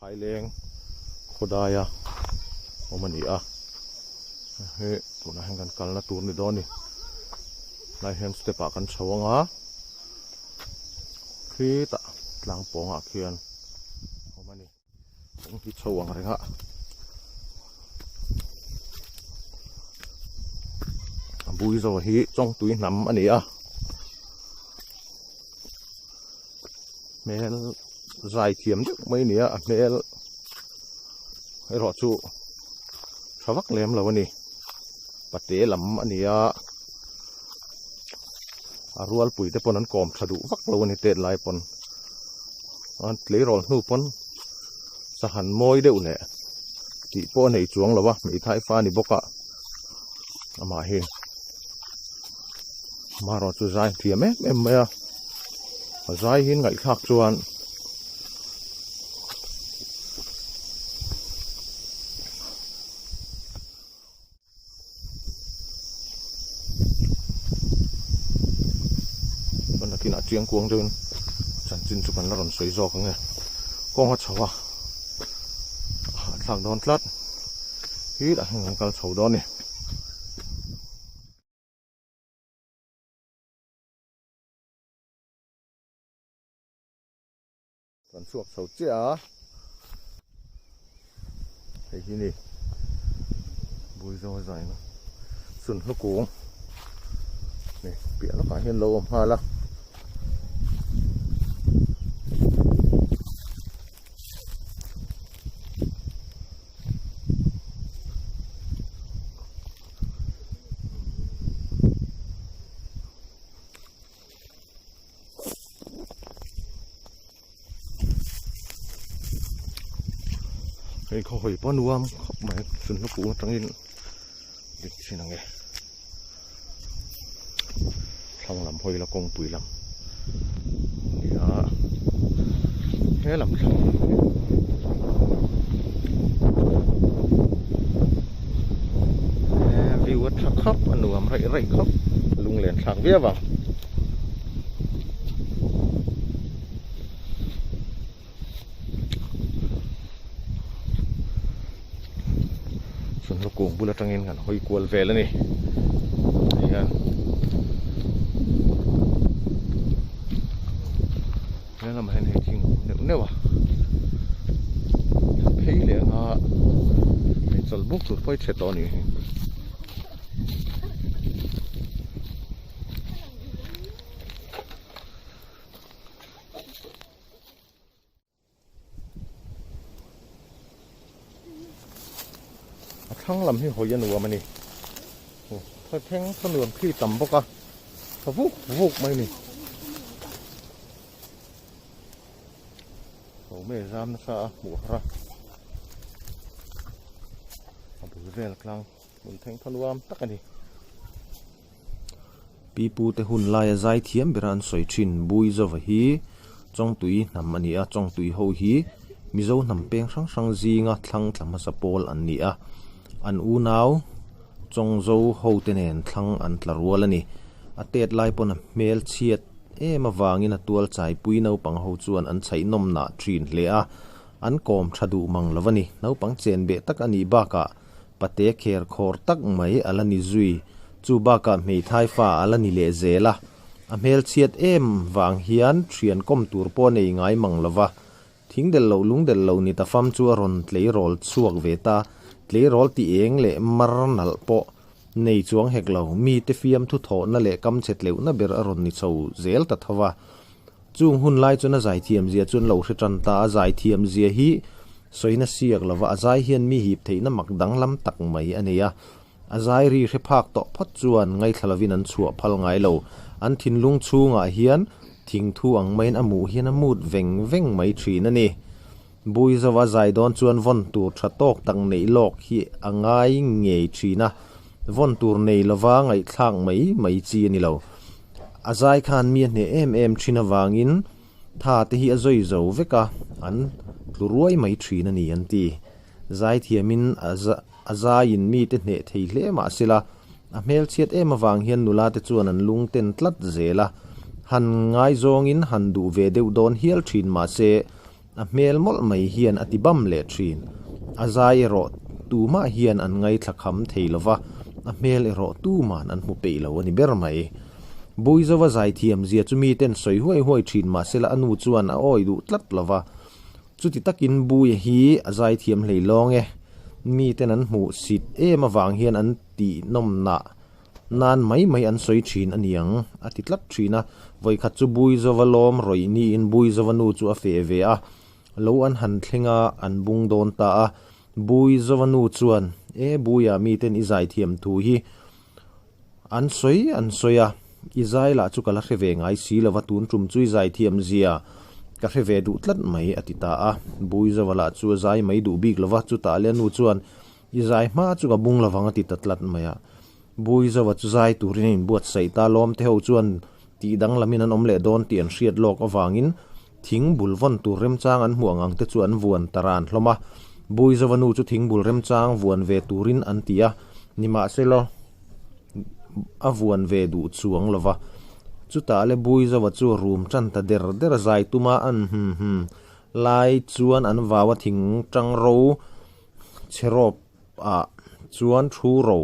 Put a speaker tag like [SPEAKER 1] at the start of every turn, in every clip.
[SPEAKER 1] Phaileng khawdaia awm a ni a hei tunah hian kan kalna tur ni dawn a ni tlai hian step ah kan chho ang a khitah tlang pawngah khian awm a ni kawng hi chho ang reng a a bui zawh hi chawngtui hnam a ni a. Hmel zai thiam deuh mai a ni a a hmel erawh chu tha vak lem lo a ni pate lam a ni a a rualpui te pawn an kawm tha duh vak lo a ni tet lai pawn an tleirawl hnu pawn sahan mawi deuh leh tih pawh a nei chuang lo a hmeithai fa a ni bawk a amah hi. Marawh chu zai thiam em em mai a a zai hi ngaihthlak chuan chuan nakinah chiang kuang deuhin chanchin chu kan la rawn sawi zawk ang e kawng a chho a a hahthlak dawn tlat hi lah hian kan kal chho dawn a ni. Kan chhuak chho chiah a, hei hi ni Buizaw zaina sunhlu kung ni piah lawkah hian lo awm nghal a. Hei khaw hawi pawh nuam khawp mai chunna kung atangin dik thin ang e thlang lam hawi la kawngpui lam nia he lam thlang lam hi view a tha khawp a nuam raih raih khawp lunglen thlak viau ang. Chunhlu kung bul atangin kan hawi kual vel a ni hian he lamah hian hei thing neuh neuh a phei leh anga hei chawlhbuk tur pawh hi chhe tawh a nih hi. A thlang lam hi hawi a nuam a ni thaw thleng thaw nuam khi tam bawk a thaw vuk vuk mai a ni ho me zam nasa a hmuh har a a bul vel tlang hmun thleng thaw nuam tak a ni.
[SPEAKER 2] Pipu te hun laia zai thiam bera an sawi thin Buizova hi Chawngtui hnam a ni a, Chawngtui ho hi Mizo hnam peng hrang hrang zinga thlang tla hmasa pawl an ni a, an unau Chawngzo ho te nen thlang an tla rual a ni. A tet lai pawn a hmel chhiat em avangin a tual chaipui naupang ho chuan an chhaih nawmnah thin hle a, an kawm tha duh mang lo a ni. Naupang chen beh tak a nih bakah Pate kher khawr tak mai a la ni zui. Chu bakah hmeithai fa a la ni leh zel a. A hmelchhiat em vang hian thian kawm tur pawh a nei ngai mang lo va. Thing del loh lung del loh ni ta fam chu a rawn tleirawl chhuak ve ta. Tleirawl ti eng leh mar nalh pawh nei chuang hek lo. Mite fiamthu thawhna leh kamchhe tleuhna ber a rawn ni chho zel ta tho va. Chung hun lai chuan a zaithiam zia chuan lo hre tan ta, a zaithiam zia hi sawina siak lova a zai hian mi hip theihna mak danglam tak mai a nei a. A zai ri hre phak tawh phawt chuan ngaithla lovin an chhuah phal ngai lo. An thinlung chhungah hian thingthu ang maiin a muh hian a mut veng veng mai thin a ni. Bui zova zai dawn chuan vawn tur tha tawk tak neih lawk hi a ngai ngei thin a, vawn tur nei lova ngaihthlak mai mai chi a ni lo. A zai khan mi a hneh em em thin avangin tha te hi a zawi zo vek a, an tlu ruai mai thin a ni an ti. Zai thiamin a zaiin mite hneh thei hle mah sela, a hmelchhiat em avang hian nula te chuan an lung ten tlat zel a, han ngaizawngin han duh ve deuh dawn hial thin mah se, A hmel mawlh mai hian a ti bam leh thin. A zai erawh tumah hian an ngaithla kham thei lo va, a hmel erawh tuman an hmu peih lo a ni ber mai. Buizova zaithiam zia chu miten sawi huai huai thin mahsela a nu chuan a awi duh tlat lo va. Chuti takin Buia hi a zaithiam hlei lawng e. Miten an hmuh sit em avang hian an tih nawmnah nan mai mai an sawi thin a niang a ti tlat thin a. Vawikhat chu Buizova lawm rawih niin Buizova nu chu a feh ve a, lo an han thleng a, an bung dawn ta a. Buizova nu chuan, E Buia miten i zaithiam thu hi An sawi an sawi a, i zai lah chu ka la hre ve ngai si lo va, tun tum chu i zai thiam zia ka hre ve duh tlat mai a ti ta a. Buizova lah chu a zai mai duh bik lo va, chutah leh a nu chuan i zai hma chu ka bung lo vang a ti ta tlat mai a. Buizova chu zai turin a inbuatsaih ta, lawmte ho chuan tih danglamin an awm leh dawn tih an hriat lawk avangin thing bul vawn tur remchang an hmuh ang ang te chu an vuan ta ran hlawm a. Buizova nu chu thing bul remchang vuan ve turin an ti a, nimahselaw, a vuan ve duh chuang lo va. Chutah le Buizova chu a rum tan ta der der a, zai tuma an hum hum lai chuan an vau a thing tang ro chhe rawp ah chuan thu ro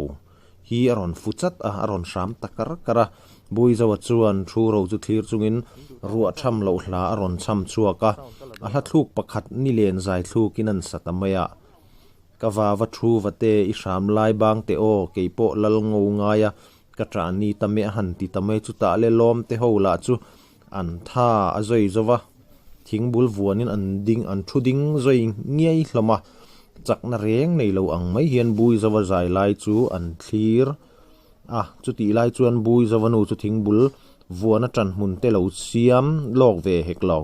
[SPEAKER 2] hi a rawn fu chat a, a rawn hram ta kar kar a. Buizova chuan thu ro chu thlir chungin ruah tham loh hla a rawn cham chhuak a, a hla thluk pakhat ni len zai thlukin an sa ta mai a. Ka vava thu va te i hram lai bang te aw, kei pawh lal ngo ngai a, ka ṭah ni ta mai a han ti ta mai chutah le lawm te ho lah chu an tha a zawi zo va, thing bul vuanin an ding an thu ding zawi ngiai hlawm a, chakna reng nei lo ang mai hian bui zova zai lai chu an thlir a, chutih lai chuan bui zova nu chu thing bul vuan a ṭan hmun te lo siam lawk ve hek lo,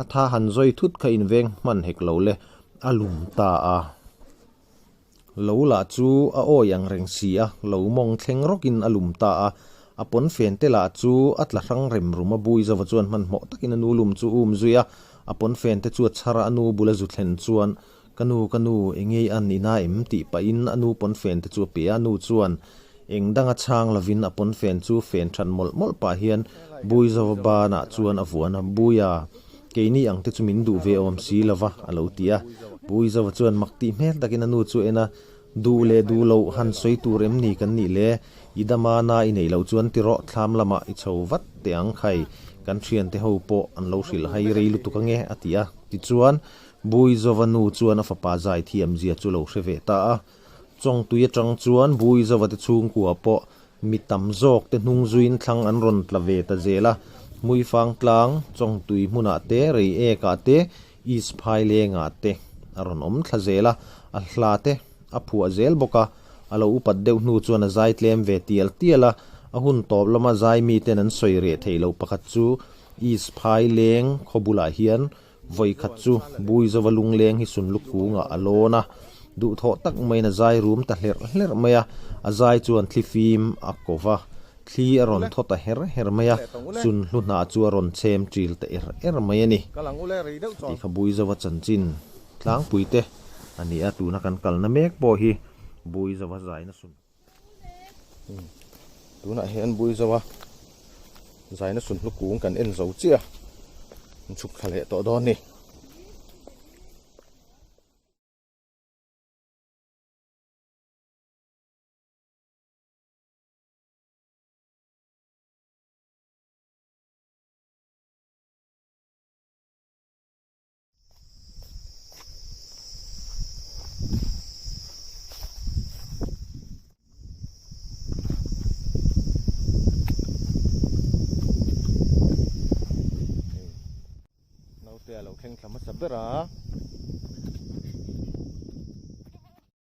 [SPEAKER 2] a tha han zawi thut kha inveng hman hek lo le. A lum ta a. Lo lah chu a awi ang reng si a, lo mawng thleng rawkin a lum ta a. A pawn fen te lah chu a tla hrang rem rum a, Buizova chuan hmanhmawh takin a nu lum chu um zui a. A pawn fen te chu a chhar a, a nu bula zu thlen chuan, Ka nu, ka nu, engei an ina em? tih pahin a nu pawn fen te chu a pe a. A nu chuan eng danga chhang lovin a pawn fen chu fen than mawlh mawlh pah hian Buizova banah chuan a vuan a, Buia, Keini ang te chu min duh ve awm si lo va, a lo ti a. Buizova chuan mak tih hmel takin a nu chu en a, Duh leh duh loh han sawi tur em ni kan nih le? I dama na i neih loh chuan ti rawh, thlam lamah i chho vat teh ang khai, kan thiante ho pawh an lo hrilh hai rei lutuk ange, a ti a. Tichuan, Buizova nu chuan a fapa zai thiam zia chu lo hre ve ta a. Chawngtui atang chuan Buizova te chhungkua pawh Mi tam zawk te hnung zuiin thlang an rawn tla ve ta zel a, Hmuifang tlang, Chawngtui hmunah te, Reiekah te, East Phailengah te a rawn awm thla zel a, a hla te a phuah zel bawk a, a lo upat deuh hnu chuan a zai tlem ve tial tial a, a hun tawp lama zai miten an sawi reh theih loh pakhat chu East Phaileng khaw bulah hian Vawi khat chu Buizova lungleng hi Sunlu kungah a lawn a, duhthawh tak maiin a zai rum ta hlerh hlerh mai a, a zai chuan thli fim a ko va, thli a rawn thaw ta her her mai a, Sunhlu hnah chu a rawn chhem ṭil ta er er mai a ni. Tih kha Buizova chanchin tlangpui te a ni a, tuna kan kalna mek pawh hi Buizova zaina sun.
[SPEAKER 1] Tunah hian Buizova zaina sunhlu kung kan en zo chiah a, chhuk thla leh tawh dawn a ni. Naute a lo thleng thla hmasa ber a.